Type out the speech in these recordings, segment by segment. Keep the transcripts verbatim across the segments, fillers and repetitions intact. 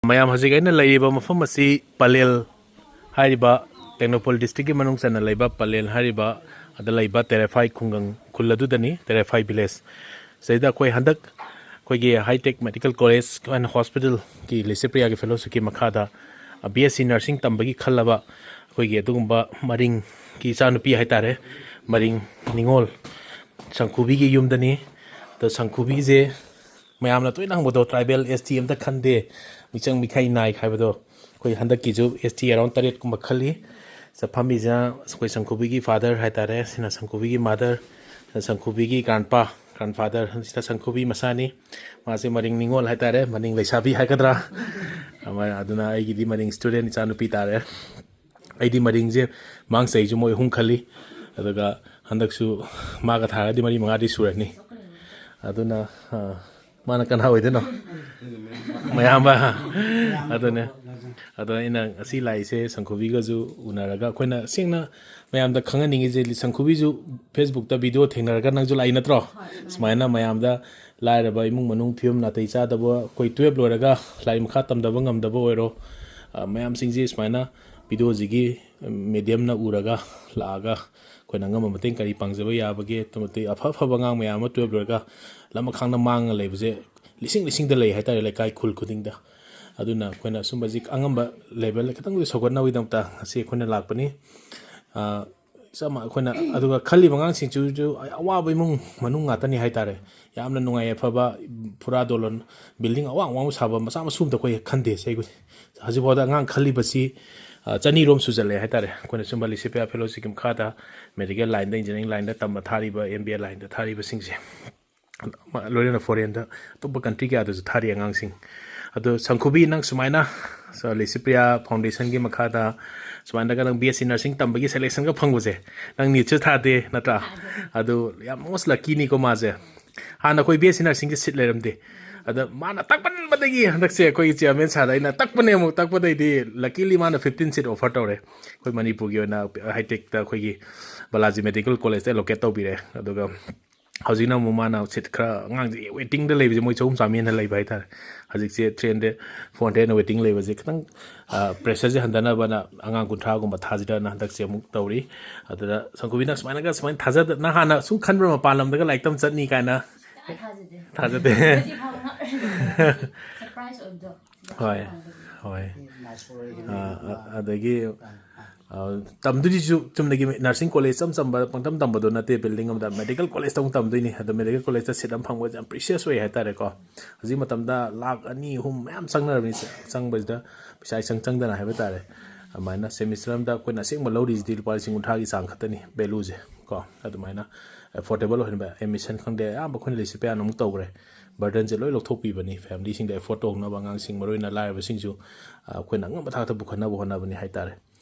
ꯃꯌꯥꯝ, ꯍꯧꯖꯤꯛ ꯑꯩꯅ ꯂꯩꯔꯤꯕ ꯃꯐꯝ ꯑꯁꯤ ꯄꯂꯦꯜ ꯍꯥꯏꯔꯤꯕ, ꯇꯦꯡꯅꯧꯄꯜ ꯗꯤꯁꯇ꯭ꯔꯤꯛꯀꯤ ꯃꯅꯨꯡ ꯆꯟꯅ ꯂꯩꯕ ꯄꯂꯦꯜ ꯍꯥꯏꯔꯤꯕ ꯑꯗ ꯂꯩꯕ ꯇꯦꯔꯦꯐꯥꯏ ꯈꯨꯡꯒꯪ, ꯈꯨꯜ ꯑꯗꯨꯗꯅꯤ, ꯇꯦꯔꯦꯐꯥꯏ ꯚꯤꯂꯦꯖ꯫ ꯁꯤꯗꯩꯗ ꯑꯩꯈꯣꯏ ꯍꯟꯗꯛ ꯑꯩꯈꯣꯏꯒꯤ ꯍꯥꯏꯇꯦꯛ ꯃꯦꯗꯤꯀꯦꯜ ꯀꯣꯂꯦꯖ ꯑꯦꯟ ꯍꯣꯁꯄꯤꯇꯥꯜꯒꯤ ꯂꯤꯁꯤꯄ꯭ꯔꯤꯌꯥꯒꯤ ꯐꯦꯂꯣꯁꯤꯞꯀꯤ ꯃꯈꯥꯗ ꯕꯤ ꯑꯦꯁ ꯁꯤ ꯅꯔꯁꯤꯡ ꯇꯝꯕꯒꯤ ꯈꯜꯂꯕ ꯑꯩꯈꯣꯏꯒꯤ ꯑꯗꯨꯒꯨꯝꯕ ꯃꯔꯤꯡꯒꯤ ꯏꯆꯥꯅꯨꯄꯤ ꯍꯥꯏꯇꯥꯔꯦ, ꯃꯔꯤꯡ ꯅꯤꯉꯣꯜ ꯁꯪꯈꯨꯕꯤꯒꯤ ꯌꯨꯝꯗꯅꯤ꯫ ꯑꯗꯣ ꯁꯪꯈꯨꯕꯤꯁꯦ ꯃꯌꯥꯝꯅ ꯇꯣꯏꯅ ꯍꯪꯕꯗꯣ, ꯇ꯭ꯔꯥꯏꯕꯦꯜ ꯑꯦꯁ ꯇꯤ ꯑꯝꯇ ꯈꯟꯗꯦ, ꯃꯤꯆꯪ ꯃꯤꯈꯥꯏ ꯅꯥꯏ ꯍꯥꯏꯕꯗꯣ꯫ ꯑꯩꯈꯣꯏ ꯍꯟꯗꯛꯀꯤꯁꯨ ꯑꯦꯁ ꯇꯤ ꯑꯦꯔꯥꯎꯟ ꯇꯔꯦꯠꯀꯨꯝꯕ ꯈꯜꯂꯤ꯫ ꯁꯤꯗ ꯐꯝꯃꯤꯁꯤꯅ ꯑꯩꯈꯣꯏ ꯁꯪꯈꯨꯕꯤꯒꯤ ꯐꯥꯗꯔ ꯍꯥꯏꯇꯥꯔꯦ, ꯁꯤꯅ ꯁꯪꯈꯨꯕꯤꯒꯤ ꯃꯥꯗꯔ, ꯁꯤꯅ ꯁꯪꯈꯨꯕꯤꯒꯤ ꯒ꯭ꯔꯥꯟꯄꯥ, ꯒ꯭ꯔꯥꯟꯐꯥꯗꯔ, ꯁꯤꯅ ꯁꯪꯈꯨꯕꯤ ꯃꯁꯥꯅꯤ꯫ ꯃꯥꯁꯦ ꯃꯔꯤꯡ ꯅꯤꯉꯣꯜ ꯍꯥꯏꯇꯥꯔꯦ, ꯃꯔꯤꯡ ꯂꯩꯁꯥꯕꯤ ꯍꯥꯏꯒꯗ꯭ꯔꯥ? ꯑꯃ-, ꯑꯗꯨꯅ ꯑꯩꯒꯤꯗꯤ ꯃꯔꯤꯡ ꯁ꯭ꯇꯨꯗꯦꯟ ꯏꯆꯥꯅꯨꯄꯤ ꯇꯥꯔꯦ꯫ ꯑꯩꯗꯤ ꯃꯔꯤꯡꯁꯦ ꯃꯃꯥꯡ ꯆꯍꯤꯁꯨ ꯃꯣꯏ ꯑꯍꯨꯝ ꯈꯜꯂꯤ, ꯑꯗꯨꯒ ꯍꯟꯗꯛꯁꯨ ꯃꯥꯒ ꯊꯥꯔꯒꯗꯤ ꯃꯔꯤ ꯃꯉꯥꯗꯤ ꯁꯨꯔꯅꯤ꯫ ꯑꯗꯨꯅ, ꯑ, ꯃꯥꯅ ꯀꯅꯥ ꯑꯣꯏꯗꯣꯏꯅꯣ? ꯃꯌꯥꯝꯕ꯫ ꯑꯗꯨꯅꯦ꯫ ꯑꯗꯣ ꯑꯩꯅ ꯉꯁꯤ ꯂꯥꯛꯏꯁꯦ ꯁꯪꯈꯨꯕꯤꯒꯁꯨ ꯎꯅꯔꯒ, ꯑꯩꯈꯣꯏꯅ ꯁꯦꯡꯅ ꯃꯌꯥꯝꯗ ꯈꯪꯍꯟꯅꯤꯡꯉꯤꯁꯦ, ꯁꯪꯈꯨꯕꯤꯁꯨ ꯐꯦꯁꯕꯨꯛꯇ ꯚꯤꯗꯤꯑꯣ ꯊꯦꯡꯅꯔꯒ ꯅꯪꯁꯨ ꯂꯥꯛꯏ ꯅꯠꯇ꯭ꯔꯣ? ꯁꯨꯃꯥꯏꯅ ꯃꯌꯥꯝꯗ ꯂꯥꯏꯔꯕ ꯏꯃꯨꯡ ꯃꯅꯨꯡ, ꯐꯤꯕꯝ ꯅꯥꯇꯩ ꯆꯥꯗꯕ, ꯑꯩꯈꯣꯏ ꯇꯨꯌꯦꯜꯞ ꯂꯣꯏꯔꯒ ꯂꯥꯏꯔꯤꯛ ꯃꯈꯥ ꯇꯝꯗꯕ ꯉꯝꯗꯕ ꯑꯣꯏꯔꯣ, ꯑ, ꯃꯌꯥꯝꯁꯤꯡꯁꯤ ꯁꯨꯃꯥꯏꯅ ꯚꯤꯗꯤꯑꯣꯁꯤꯒꯤ ꯃꯦꯗꯤꯌꯝꯅ ꯎꯔꯒ ꯂꯥꯛꯑꯒ ꯑꯩꯈꯣꯏꯅ ꯑꯉꯝꯕ ꯃꯇꯦꯡ ꯀꯔꯤ ꯄꯥꯡꯖꯕ ꯌꯥꯕꯒꯦ, ꯑꯗꯨ ꯃꯇꯤꯛ ꯑꯐ ꯑꯐꯕ ꯑꯉꯥꯡ ꯃꯌꯥꯝ ꯑꯃ ꯇꯨꯌꯦꯜꯞ ꯂꯣꯏꯔꯒ ꯂꯃꯈꯥꯡꯗ ꯃꯥꯡꯉ ꯂꯩꯕꯁꯦ ꯂꯤꯁꯤꯡ ꯂꯤꯁꯤꯡꯗ ꯂꯩ ꯍꯥꯏꯇꯥꯔꯦ, ꯂꯩꯀꯥꯏ ꯈꯨꯜ ꯈꯨꯗꯤꯡꯗ꯫ ꯑꯗꯨꯅ ꯑꯩꯈꯣꯏꯅ ꯁꯨꯝꯕꯁꯤ ꯑꯉꯝꯕ ꯂꯦꯚꯦꯜꯗ ꯈꯤꯇꯪꯗꯤ ꯁꯧꯒꯠꯅꯕꯒꯤꯗꯃꯛꯇ ꯉꯁꯤ ꯑꯩꯈꯣꯏꯅ ꯂꯥꯛꯄꯅꯤ꯫ ꯑ, ꯆꯞ ꯃꯥꯟꯅ ꯑꯩꯈꯣꯏꯅ, ꯑꯗꯨꯒ ꯈꯜꯂꯤꯕ ꯑꯉꯥꯡꯁꯤꯡꯁꯤꯁꯨ ꯑꯋꯥꯕ ꯏꯃꯨꯡ ꯃꯅꯨꯡ ꯉꯥꯛꯇꯅꯤ ꯍꯥꯏꯇꯥꯔꯦ꯫ ꯌꯥꯝꯅ ꯅꯨꯡꯉꯥꯏ ꯌꯥꯏꯐꯕ, ꯐꯨꯔꯥ ꯗꯣꯂꯟ, ꯕꯤꯜꯗꯤꯡ ꯑꯋꯥꯡ ꯑꯋꯥꯡꯕ ꯁꯥꯕ ꯃꯆꯥ ꯃꯁꯨ ꯑꯝꯇ ꯑꯩꯈꯣꯏ ꯈꯟꯗꯦ꯫ ꯁꯤ ꯑꯩꯈꯣꯏ ꯍꯧꯖꯤꯛꯐꯥꯎꯗ ꯑꯉꯥꯡ ꯈꯜꯂꯤꯕꯁꯤ, ꯑ, ꯆꯅꯤꯔꯣꯝ ꯁꯨꯖꯜꯂꯛꯑꯦ ꯍꯥꯏꯇꯥꯔꯦ꯫ ꯑꯩꯈꯣꯏꯅ ꯁꯨꯝꯕ ꯂꯤꯁꯤꯄ꯭ꯔꯤꯌꯥ ꯐꯦꯂꯣꯁꯤꯞꯀꯤ ꯃꯈꯥꯗ ꯃꯦꯗꯤꯀꯦꯜ ꯂꯥꯏꯟꯗ, ꯏꯟꯖꯤꯅꯤꯌꯥꯔꯤꯡ ꯂꯥꯏꯟꯗ ꯇꯝꯕ ꯊꯥꯔꯤꯕ, ꯑꯦꯝ ꯕꯤ ꯑꯦ ꯂꯥꯏꯟꯗ ꯊꯥꯔꯤꯕꯁꯤꯡꯁꯦ, ꯂꯣꯏꯅꯅ ꯐꯣꯔꯦꯟꯗ ꯑꯇꯣꯞꯄ ꯀꯟꯇ꯭ꯔꯤ ꯀꯌꯥꯗꯁꯨ ꯊꯥꯔꯤ ꯑꯉꯥꯡꯁꯤꯡ꯫ ꯑꯗꯣ ꯁꯪꯈꯨꯕꯤ, ꯅꯪ ꯁꯨꯃꯥꯏꯅ ꯂꯤꯁꯤꯄ꯭ꯔꯤꯌꯥ ꯐꯥꯎꯟꯗꯦꯁꯟꯒꯤ ꯃꯈꯥꯗ ꯁꯨꯃꯥꯏꯅꯒ ꯅꯪ ꯕꯤ ꯑꯦꯁ ꯁꯤ ꯅꯔꯁꯤꯡ ꯇꯝꯕꯒꯤ ꯁꯦꯂꯦꯛꯁꯟꯒ ꯐꯪꯕꯁꯦ, ꯅꯪ ꯅꯤꯠꯁꯨ ꯊꯥꯗꯦ ꯅꯠꯇ꯭ꯔꯥ? ꯑꯗꯨ ꯌꯥꯝ most luckyꯅꯤꯀꯣ ꯃꯥꯁꯦ꯫ ꯍꯥꯟꯅ ꯑꯩꯈꯣꯏ ꯕꯤ ꯑꯦꯁ ꯁꯤ ꯅꯔꯁꯤꯡꯁꯦ ꯁꯤꯠ ꯂꯩꯔꯝꯗꯦ꯫ ꯑꯗ ꯃꯥꯅ ꯇꯛꯃꯟꯕꯗꯒꯤ ꯍꯟꯗꯛꯁꯦ ꯑꯩꯈꯣꯏꯒꯤ ꯆꯤꯌꯔꯃꯦꯟ ꯁꯥꯔꯗ ꯑꯩꯅ ꯇꯛꯄꯅꯦ ꯑꯃꯨꯛ, ꯇꯛꯄꯗꯩꯗꯤ luckily ꯃꯥꯅ ꯐꯤꯐꯇꯤꯟ ꯁꯤꯠ ꯑꯣꯐꯔ ꯇꯧꯔꯦ꯫ ꯑꯩꯈꯣꯏ ꯃꯅꯤꯄꯨꯔꯒꯤ ꯑꯣꯏꯅ ꯍꯥꯏꯇꯦꯛꯇ ꯑꯩꯈꯣꯏꯒꯤ ꯕꯥꯂꯥꯖꯤ ꯃꯦꯗꯤꯀꯦꯜ ꯀꯣꯂꯦꯖꯇ ꯑꯦꯂꯣꯀꯦꯠ ꯇꯧꯕꯤꯔꯦ꯫ ꯑꯗꯨꯒ ꯍꯧꯖꯤꯛꯅ ꯑꯃꯨꯛ ꯃꯥꯅ ꯁꯤꯠ ꯈꯔ, ꯑꯉꯥꯡꯁꯦ ꯋꯦꯇꯤꯡꯗ ꯂꯩꯕꯁꯦ, ꯃꯣꯏ ꯆꯍꯨꯝ ꯆꯥꯝꯃꯔꯤ ꯍꯦꯟꯅ ꯂꯩꯕ ꯍꯥꯏꯇꯥꯔꯦ꯫ ꯍꯧꯖꯤꯛꯁꯦ three hundred, four hundred ꯍꯦꯟꯅ ꯋꯦꯇꯤꯡ ꯂꯩꯕꯁꯦ ꯈꯤꯇꯪ, ꯑ, pressureꯁꯦ ꯍꯟꯊꯅꯕꯅ ꯑꯉꯥꯡ ꯀꯨꯟꯊ꯭ꯔꯥꯒꯨꯝꯕ ꯊꯥꯁꯤꯔꯅ ꯍꯟꯗꯛꯁꯦ ꯑꯃꯨꯛ ꯇꯧꯔꯤ꯫ ꯑꯗꯨꯗ ꯁꯪꯀꯨꯕꯤꯅ ꯁꯨꯃꯥꯏꯅꯒ, ꯁꯨꯃꯥꯏꯅ ꯊꯥꯖꯗ-, ꯅꯪ ꯍꯥꯟꯅ ꯁꯨꯝ ꯈꯟꯕ꯭ꯔ ꯃꯄꯥꯟ ꯂꯝꯗꯒ ꯂꯥꯏꯔꯤꯛ ꯇꯝ ꯆꯠꯅꯤ ꯀꯥꯏꯅ? ꯊꯥꯖꯗꯦ꯫ ꯊꯥꯖꯗꯦ꯫ ꯍꯧꯖꯤꯛ ꯐꯥꯎꯕ ꯉꯛ-, surprise ꯑꯣꯏꯕꯗꯣ꯫ ꯍꯣꯏ, ꯍꯣꯏ꯫ ꯑ, ꯑ, ꯑꯗꯒꯤ, ꯑ, ꯇꯝꯗꯣꯏꯁꯤꯁꯨ ꯆꯨꯝꯅꯒꯤ nursing college ꯏꯆꯝ ꯆꯝꯕ ꯄꯪꯇꯝ ꯇꯝꯕꯗꯣ ꯅꯠꯇꯦ, building ꯑꯃꯗ medical collegeꯇ ꯑꯃꯨꯛ ꯇꯝꯗꯣꯏꯅꯤ꯫ ꯑꯗꯣ medical collegeꯇ seat ꯑꯃ ꯐꯪꯕꯁꯦ ꯌꯥꯝ precious ꯑꯣꯏ ꯍꯥꯏꯇꯥꯔꯦꯀꯣ꯫ ꯍꯧꯖꯤꯛ ꯃꯇꯝꯗ ꯂꯥꯛ ꯑꯅꯤ, ꯑꯍꯨꯝ ꯃꯌꯥꯝ ꯆꯪꯅꯔꯕꯅꯤ, ꯆꯪꯕꯁꯤꯗ ꯄꯩꯁꯥ ꯏꯆꯪ ꯆꯪꯗꯅ ꯍꯥꯏꯕ ꯇꯥꯔꯦ꯫ ꯑꯗꯨꯃꯥꯏꯅ semester ꯑꯃꯗ ꯑꯩꯈꯣꯏꯅ ꯑꯁꯦꯡꯕ ꯂꯧꯔꯤꯁꯤꯗꯤ ꯂꯨꯄꯥ ꯂꯤꯁꯤꯡ ꯀꯨꯟꯊ꯭ꯔꯥꯒꯤ ꯆꯥꯡ ꯈꯛꯇꯅꯤ valueꯁꯦ ꯀꯣ꯫ ꯑꯗꯨꯃꯥꯏꯅ affordable ꯑꯣꯏꯍꯟꯕ, admission ꯈꯪꯗꯦ, ꯑꯌꯥꯝꯕ ꯑꯩꯈꯣꯏꯅ ꯂꯩꯁꯤꯄꯤꯌꯥꯅ ꯑꯃꯨꯛ ꯇꯧꯈ꯭ꯔꯦ꯫ Burdenꯁꯦ ꯂꯣꯏ ꯂꯧꯊꯣꯛꯄꯤꯕꯅꯤ, familyꯁꯤꯡꯗ afford ꯇꯧꯅꯕ, ꯑꯉꯥꯡꯁꯤꯡ, ꯃꯔꯨ ꯑꯣꯏꯅ ꯂꯥꯏꯔꯕꯁꯤꯡꯁꯨ, ꯑ, ꯑꯩꯈꯣꯏꯅ ꯑꯉꯝꯕ ꯊꯥꯛꯇ ꯄꯨꯈꯠꯅꯕ ꯍꯣꯠꯅꯕꯅꯤ ꯍꯥꯏꯇꯥꯔꯦ꯫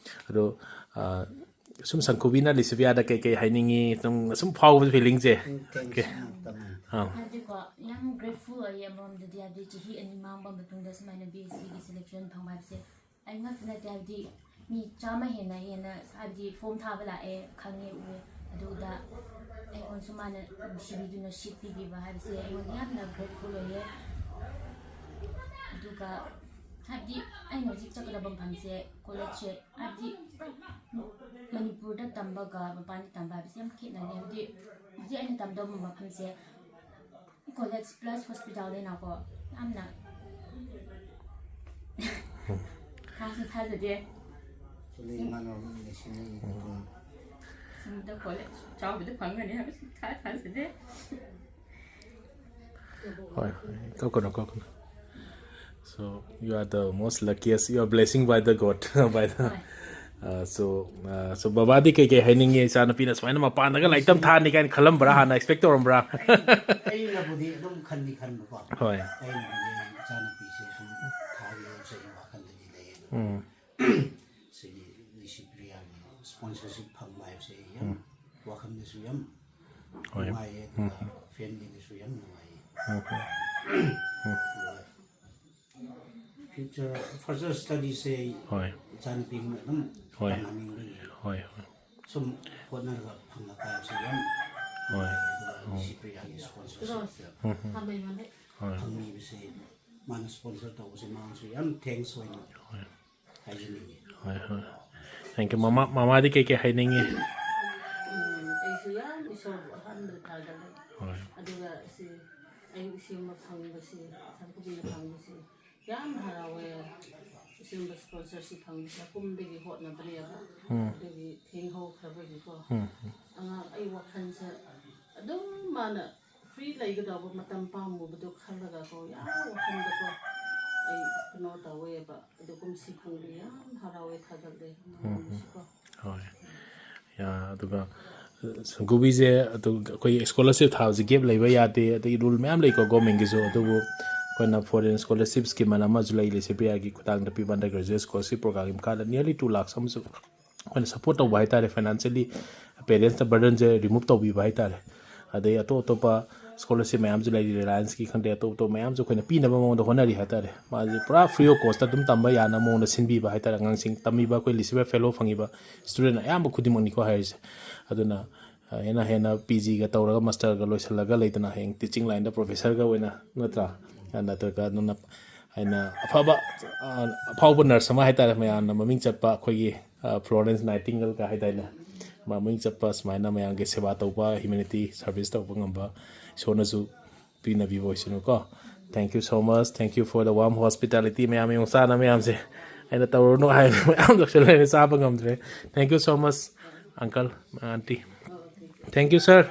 ꯑꯗꯣ, ꯑ, ꯁꯨꯝ ꯁꯪꯀꯨꯕꯤꯅ ꯂꯤꯁꯤꯄꯤꯌꯥꯗ ꯀꯩ ꯀꯩ ꯍꯥꯏꯅꯤꯡꯉꯤ? ꯁꯨꯝ, ꯁꯨꯝ ꯐꯥꯎꯕ feelingꯁꯦ꯫ ꯎꯝ, thanks, ꯀꯩ? ꯎꯝ, ꯇꯝꯃꯦ꯫ ꯑꯥ꯫ ꯍꯥꯏꯕꯗꯤꯀꯣ, ꯌꯥꯝ grateful ꯑꯣꯏꯌꯦ ꯑꯃꯔꯣꯝꯗꯗꯤ, ꯍꯥꯏꯕꯗꯤ ꯆꯍꯤ ꯑꯅꯤ ꯃꯥꯡꯕ ꯃꯇꯨꯡꯗ ꯁꯨꯃꯥꯏꯅ BSCꯒꯤ selection ꯐꯪꯕ ꯍꯥꯏꯕꯁꯦ꯫ ꯑꯩ ꯉꯥꯛꯇ ꯅꯠꯇꯦ, ꯍꯥꯏꯕꯗꯤ ꯃꯤ ꯆꯥꯝꯃ ꯍꯦꯟꯅ, ꯍꯦꯟꯅ, ꯍꯥꯏꯕꯗꯤ form ꯊꯥꯕ ꯂꯥꯛꯑꯦ, ꯈꯪꯉꯦ, ꯎꯑꯦ꯫ ꯑꯗꯨꯗ ꯑꯩꯉꯣꯟꯗꯁꯨ ꯃꯥꯅ ꯅꯨꯡꯁꯤꯕꯤꯗꯨꯅ seat ꯄꯤꯕꯤꯕ ꯍꯥꯏꯕꯁꯦ ꯑꯩꯉꯣꯟꯗ ꯌꯥꯝꯅ grateful ꯑꯣꯏꯌꯦ꯫ ꯑꯗꯨꯒ ꯍꯥꯏꯕꯗꯤ ꯑꯩꯅ ꯍꯧꯖꯤꯛ ꯆꯠꯀꯗꯕ ꯃꯐꯝꯁꯦ, collegeꯁꯦ, ꯍꯥꯏꯕꯗꯤ ꯃꯅꯤꯄꯨꯔꯗ ꯇꯝꯕꯒ ꯃꯄꯥꯟꯗ ꯇꯝꯕ ꯍꯥꯏꯕꯁꯦ ꯌꯥꯝ ꯈꯦꯠꯅꯔꯦ꯫ ꯍꯥꯏꯕꯗꯤ ꯍꯧꯖꯤꯛ ꯑꯩꯅ ꯇꯝꯗꯧꯕ ꯃꯐꯝꯁꯦ college plus hospitalꯅꯤꯅꯀꯣ, ꯌꯥꯝꯅ ꯊꯥꯁꯨ ꯊꯥꯖꯗꯦ꯫ ꯁꯨꯝꯗ college ꯆꯥꯎꯕꯗ ꯐꯪꯒꯅꯤ ꯍꯥꯏꯕꯁꯨ ꯊꯥ ꯊꯥꯖꯗꯦ꯫ ꯍꯣꯏ, ꯍꯣꯏ, ꯀꯞꯀꯅꯨ, ꯀꯞꯀꯅꯨ꯫ So, you are the most luckiest, you are blessing by the God, by the, ꯍꯣꯏ꯫ ꯑ, so, ꯑ, so ꯕꯕꯥꯗꯤ ꯀꯩ ꯀꯩ ꯍꯥꯏꯅꯤꯡꯉꯤ? ꯏꯆꯥꯅꯨꯄꯤꯅ ꯁꯨꯃꯥꯏꯅ ꯃꯄꯥꯟꯗꯒ ꯂꯥꯏꯔꯤꯛ ꯇꯝ ꯊꯥꯔꯅꯤ ꯀꯥꯏꯅ ꯈꯜꯂꯝꯕ꯭ꯔꯥ? ꯍꯥꯟꯅ expect ꯇꯧꯔꯝꯕ꯭ꯔꯥ? ꯑꯩꯅꯕꯨꯗꯤ ꯑꯗꯨꯝ ꯈꯟꯗꯤ ꯈꯟꯕꯀꯣ꯫ ꯍꯣꯏ꯫ ꯑꯩꯅꯕꯨꯗꯤ ꯏꯆꯥꯅꯨꯄꯤꯁꯦ ꯁꯨꯝ ꯊꯥꯒꯦ ꯍꯥꯏꯕꯁꯦ ꯑꯩ ꯋꯥꯈꯜꯗꯗꯤ ꯂꯩꯌꯦ꯫ ꯎꯝ꯫ ꯁꯤꯒꯤ ꯅꯤꯁꯤꯄ꯭ꯔꯤꯌꯥꯒꯤ sponsorship ꯐꯪꯕ ꯍꯥꯏꯕꯁꯦ ꯑꯩ ꯌꯥꯝ ꯎꯝ꯫ ꯋꯥꯈꯜꯗꯁꯨ ꯌꯥꯝ ꯍꯣꯏ꯫ ꯅꯨꯡꯉꯥꯏꯌꯦ, ꯑꯗꯨꯒ ꯎꯝ꯫ Familyꯗꯁꯨ ꯌꯥꯝ ꯅꯨꯡꯉꯥꯏꯌꯦ꯫ ꯎꯝ꯫ ꯑꯗꯨꯒ future, further studiesꯁꯦ ꯑꯩ ꯍꯣꯏ꯫ ꯏꯆꯥꯅꯨꯄꯤꯅ ꯑꯗꯨꯝ ꯍꯣꯏ꯫ ꯇꯝꯍꯟꯅꯤꯡꯕꯒꯤ ꯍꯣꯏ, ꯍꯣꯏ꯫ ꯁꯨꯝ ꯍꯣꯠꯅꯔꯒ ꯐꯪꯂꯛꯄ ꯍꯥꯏꯕꯁꯤ ꯌꯥꯝ ꯍꯣꯏ꯫ ꯑꯗꯨꯒ ꯁꯤꯄ꯭ꯔꯤꯌꯥꯒꯤ ꯁ꯭ꯄꯣꯟꯁꯔꯁꯤꯞꯇ ꯍꯣꯏ꯫ ꯐꯪꯕꯤꯕꯁꯦ, ꯃꯥꯅ ꯁ꯭ꯄꯣꯟꯁꯔ ꯇꯧꯕꯁꯦ ꯃꯥꯅꯁꯨ ꯌꯥꯝ ꯊꯦꯡꯁ ꯑꯣꯏꯅ ꯍꯣꯏ꯫ ꯍꯥꯏꯖꯅꯤꯡꯉꯤ꯫ ꯍꯣꯏ, ꯍꯣꯏ꯫ Thank you꯫ ꯃꯃꯥ, ꯃꯃꯥꯗꯤ ꯀꯩꯀꯩ ꯍꯥꯏꯅꯤꯡꯉꯤ? ꯎꯝ, ꯑꯩꯁꯨ ꯌꯥꯝ ꯏꯁꯣꯔꯕꯨ ꯑꯍꯥꯟꯕꯗ ꯊꯥꯒꯠꯂꯦ꯫ ꯍꯣꯏ꯫ ꯑꯗꯨꯒ ꯁꯤ ꯑꯩ ꯁꯤꯒꯨꯝꯕ ꯐꯪꯕꯁꯤ, ꯁꯝꯄꯨꯕꯤꯅ ꯐꯪꯕꯁꯤ ꯌꯥꯝ ꯍꯔꯥꯎꯋꯦ꯫ ꯁꯤꯒꯨꯝꯕ ꯁ꯭ꯄꯣꯟꯁꯔꯁꯤꯞ ꯐꯪꯕꯁꯦ ꯀꯨꯝꯗꯒꯤ ꯍꯣꯠꯅꯕꯅꯦꯕ꯫ ꯎꯝ꯫ ꯑꯗꯨꯒꯤ ꯊꯦꯡꯍꯧꯈ꯭ꯔꯕꯒꯤꯀꯣ꯫ ꯎꯝ꯫ ꯑꯉꯥꯡ ꯑꯩ ꯋꯥꯈꯜꯁꯦ ꯑꯗꯨꯝ ꯃꯥꯅ ꯐ꯭ꯔꯤ ꯂꯩꯒꯗꯧꯕ ꯃꯇꯝ ꯄꯥꯝꯃꯨꯕꯗꯣ ꯈꯜꯂꯒꯀꯣ, ꯌꯥꯝ ꯋꯥꯈꯜꯗꯀꯣ ꯑꯩ ꯀꯩꯅꯣ ꯇꯧꯋꯦꯕ꯫ ꯑꯗꯨ ꯀꯨꯝꯁꯤ ꯐꯪꯕ ꯌꯥꯝ ꯍꯔꯥꯎꯋꯦ, ꯊꯥꯒꯠꯂꯦ꯫ ꯎꯝ, ꯎꯝ꯫ ꯃꯉꯣꯟꯗꯁꯨꯀꯣ꯫ ꯍꯣꯏ꯫ ꯌꯥ, ꯑꯗꯨꯒ, ꯑ, ꯁꯝꯄꯨꯕꯤꯁꯦ ꯑꯗꯨ ꯑꯩꯈꯣꯏ ꯁ꯭ꯀꯣꯂꯔꯁꯤꯞ ꯊꯥꯕꯁꯦ ꯒꯦꯞ ꯂꯩꯕ ꯌꯥꯗꯦ, ꯑꯗꯒꯤ ꯔꯨꯜ ꯃꯌꯥꯝ ꯂꯩꯀꯣ ꯒꯣꯔꯃꯦꯟꯒꯤꯁꯨ꯫ ꯑꯗꯨꯕꯨ ꯑꯩꯈꯣꯏꯅ ꯐꯣꯔꯦꯟ ꯁ꯭ꯀꯣꯂꯔꯁꯤꯞ ꯁ꯭ꯀꯤꯝ ꯑꯅ ꯑꯃꯁꯨ ꯂꯩꯔꯤ, ꯁꯤꯄ꯭ꯔꯤꯌꯥꯒꯤ ꯈꯨꯊꯥꯡꯗ ꯄꯤꯕ ꯑꯟꯗꯔ ꯒ꯭ꯔꯦꯖꯨꯑꯦꯠ ꯁ꯭ꯀꯣꯂꯔꯁꯤꯞ ꯄ꯭ꯔꯣꯒ꯭ꯔꯥꯝꯒꯤ ꯃꯈꯥꯗ nearly two lakhs ꯑꯃꯁꯨ ꯑꯩꯈꯣꯏꯅ ꯁꯞꯄꯣꯔꯠ ꯇꯧꯕ ꯍꯥꯏꯇꯥꯔꯦ, ꯐꯥꯏꯅꯥꯟꯁꯤꯌꯦꯜꯂꯤ ꯄꯦꯔꯦꯟꯁꯇ ꯕꯔꯗꯟꯁꯦ ꯔꯤꯃꯨꯚ ꯇꯧꯕꯤꯕ ꯍꯥꯏꯇꯥꯔꯦ꯫ ꯑꯗꯩ ꯑꯇꯣꯞ ꯑꯇꯣꯞꯄ ꯁ꯭ꯀꯣꯂꯔꯁꯤꯞ ꯃꯌꯥꯝꯁꯨ ꯂꯩꯔꯤ, ꯔꯤꯂꯥꯏꯟꯁꯀꯤ ꯈꯪꯗꯦ, ꯑꯇꯣꯞ ꯑꯇꯣꯞꯄ ꯃꯌꯥꯝꯁꯨ ꯑꯩꯈꯣꯏꯅ ꯄꯤꯅꯕ ꯃꯑꯣꯡꯗ ꯍꯣꯠꯅꯔꯤ ꯍꯥꯏꯇꯥꯔꯦ꯫ ꯃꯥꯁꯦ ꯄꯨꯔꯥ ꯐ꯭ꯔꯤ ꯑꯣꯐ ꯀꯣꯁꯇ ꯑꯗꯨꯝ ꯇꯝꯕ ꯌꯥꯅ ꯃꯑꯣꯡꯗ ꯁꯤꯟꯕꯤꯕ ꯍꯥꯏꯇꯥꯔꯦ꯫ ꯑꯉꯥꯡꯁꯤꯡ ꯇꯝꯃꯤꯕ ꯑꯩꯈꯣꯏ ꯂꯤꯁꯤꯕꯔ ꯐꯦꯂꯣ ꯐꯪꯉꯤꯕ ꯁ꯭ꯇꯨꯗꯦꯟ ꯑꯌꯥꯝꯕ ꯈꯨꯗꯤꯡꯃꯛꯅꯤꯀꯣ ꯍꯥꯏꯔꯤꯁꯦ꯫ ꯑꯗꯨꯅ, ꯑ, ꯍꯦꯟꯅ ꯍꯦꯟꯅ ꯄꯤ ꯖꯤꯒ ꯇꯧꯔꯒ ꯃꯥꯁꯇꯔꯒ ꯂꯣꯏꯁꯤꯜꯂꯒ ꯂꯩꯗꯅ ꯍꯌꯦꯡ ꯇꯤꯆꯤꯡ ꯂꯥꯏꯟꯗ ꯄ꯭ꯔꯣꯐꯦꯁꯔꯒ ꯑꯣꯏꯅ, ꯅꯠꯇ꯭ꯔꯥ? ꯅꯠꯇ꯭ꯔꯒ ꯑꯗꯨꯅ ꯍꯥꯏꯅ ꯑꯐꯕ, ꯑ, ꯑꯐꯥꯎꯕ ꯅꯔꯁ ꯑꯃ ꯍꯥꯏꯇꯥꯔꯦ, ꯃꯌꯥꯝꯅ ꯃꯃꯤꯡ ꯆꯠꯄ ꯑꯩꯈꯣꯏꯒꯤ, ꯑ, ꯐ꯭ꯂꯣꯔꯦꯟꯁ ꯅꯥꯏꯇꯤꯡꯒꯦꯜꯒ ꯍꯥꯏꯇꯥꯔꯦꯅꯦ, ꯃꯃꯤꯡ ꯆꯠꯄ ꯁꯨꯃꯥꯏꯅ ꯃꯌꯥꯝꯒꯤ ꯁꯦꯕꯥ ꯇꯧꯕ, ꯍ꯭ꯌꯨꯃꯦꯅꯤꯇꯤ ꯁꯔꯚꯤꯁ ꯇꯧꯕ ꯉꯝꯕ ꯏꯁꯣꯔꯅꯁꯨ ꯄꯤꯅꯕꯤꯕ ꯑꯣꯏꯁꯅꯨꯀꯣ꯫ Thank you so much, thank you for the warm hospitality꯫ ꯃꯌꯥꯝ ꯌꯦꯡꯉꯨ, ꯆꯥꯅ ꯃꯌꯥꯝꯁꯦ ꯑꯩꯅ ꯇꯧꯔꯨꯅꯨ ꯍꯥꯏꯕ ꯃꯌꯥꯝ ꯂꯧꯁꯤꯜꯂꯦ, ꯆꯥꯕ ꯉꯝꯗ꯭ꯔꯦ꯫ Thank you so much, uncle, aunty꯫ Thank you, sir꯫